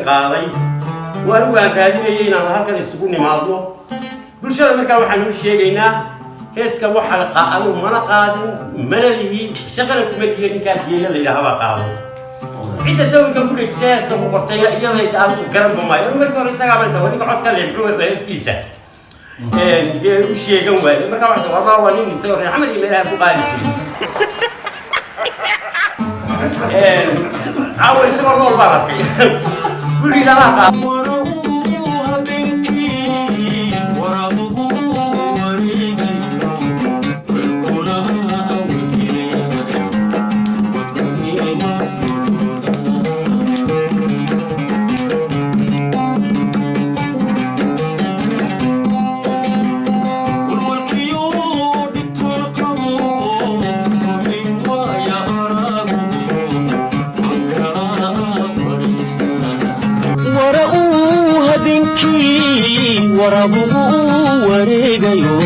Qaaday oo anigu aan raadinayay inaan halkan isugu nimaadno bulshada. Markaa waxaan u sheegaynaa, heeska waxaa anigu mana qaadin, mana lihi, shaqana kuma lihiya. Ninkaa Geela la yidhaha baa qaaday. Cidda sawirkan ku dhejisay, heeska ku qortayna, iyaday anigu garanba maayo. Markii hore isagaa baysa waa ninka codka le, muxuu heeskiisa dee u sheegan waaye? Markaa waxa warmaa waa nin dhintay oo reer Xamar iyo meelaha ku qaadi jiray. Caawa isagoo nool baan arkay, wuxuu yidhi anaa qaad. Warabuhu habeenkii warabuhu wareegayo, kuna awhelaya wadkuima fududa. Walwalkiyo dhibtoon qabo, ruuxii waaya arago waan kala waraysaa. Wara uu habeenkii warabuhu wareegayo,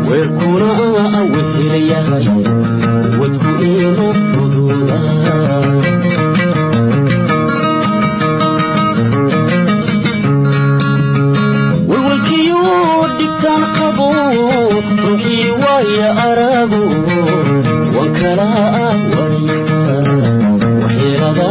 weerkuna awehelayahay, wadku ima fududa. Walwalkiyo dhibtaan qabo, ruuxii waaya arago waan kala waraystaa waxyeelada.